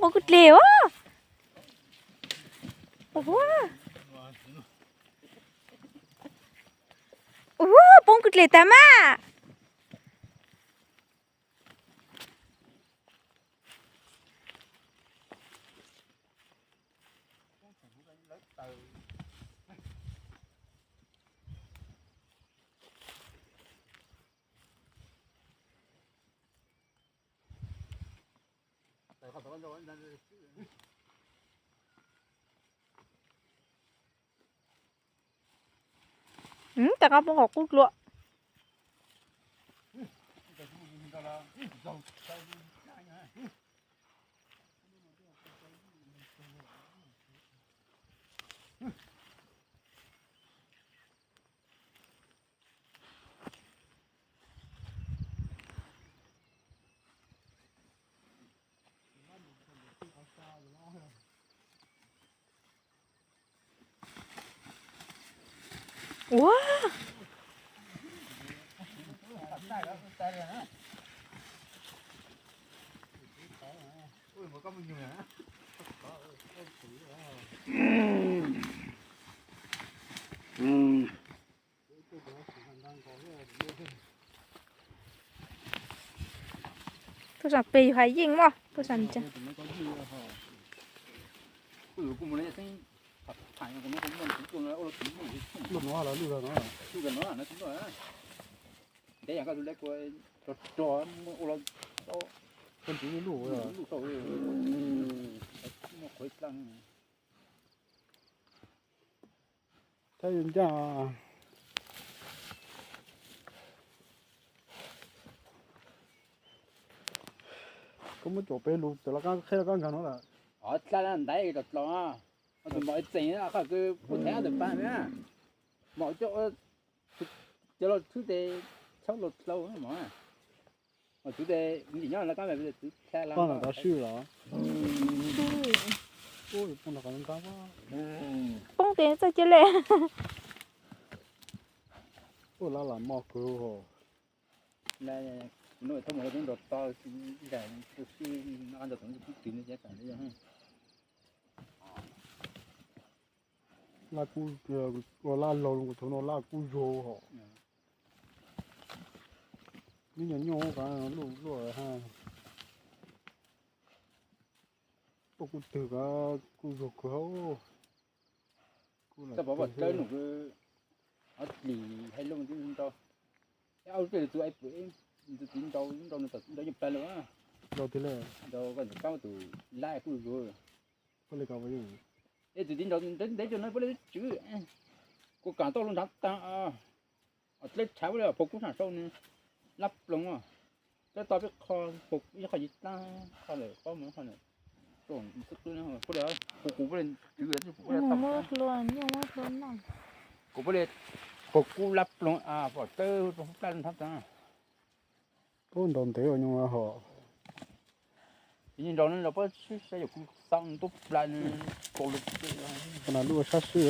Poob kuj dle ua. Ua, poob kuj dle tag mas. Rov qab poob qhov qub dlua. Ua, tuaj sam peg yus hais yeej mog, tuaj sam ntsa. Thiab yus ncaj, koj muab caum peb lus tawm los qhib los koj nkag no lawm. Dlha ntaiv los dlov, tus mom txeem qhov kws puj thev tawm pab na, mom coj cov los txhub tes txhob los dlhau mom. Txwv tes ntim nyob lawv kab me txwv dlha los. Poob tes txoj cia li. Ua lab lam moj kawg. Thaj mus lawv tub nrog to, sib nrog tub twv no ces tam li. Laj kub, ua laj laug kuv thaum no laj kub zog hos. Neb nyuag nyuj ko luj luaj ha. Tuaj kuj twg ko kuj zog kawg. Txoj pov pom dlawb num kws ob lis hais lub ntau. Au tej tus tus tus ntau ntau nws tom ntau nyuag plawg lawm. Ntau tiag li. Ntau koj ntawm kab tus lab kuj zog. Ej tus tib nrau ntev ntev rau no puab li tswv. Kuv kaam tau lub nrhav taag. Dleb tshav puab li pog kub saam sau nws lab ploog. Dleb tau peb qho, pog ib qho yig dlaab qho lawm paub mus qho lawm. Puab li kuv puab li tswv. Kuv puab li pog kub lab ploog pom dlawb rau hub plab lub nrhav taag. Ub, nrau ntev ua nyuj hos. Nrau no nrau puab sib saib yog kuv xav ntub plab nws kaus lug. Qhov no lub ua sab sib.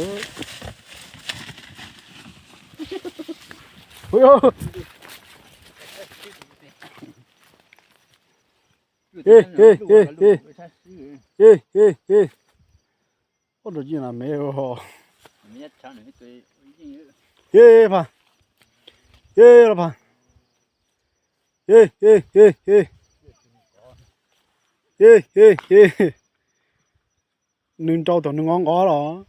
Ub, rau yij na me hos. Ib pha, ib los pha. Ib, ib, ib, ib. Ib, ib, ib. Nws nrau tom nws nqov nqov los.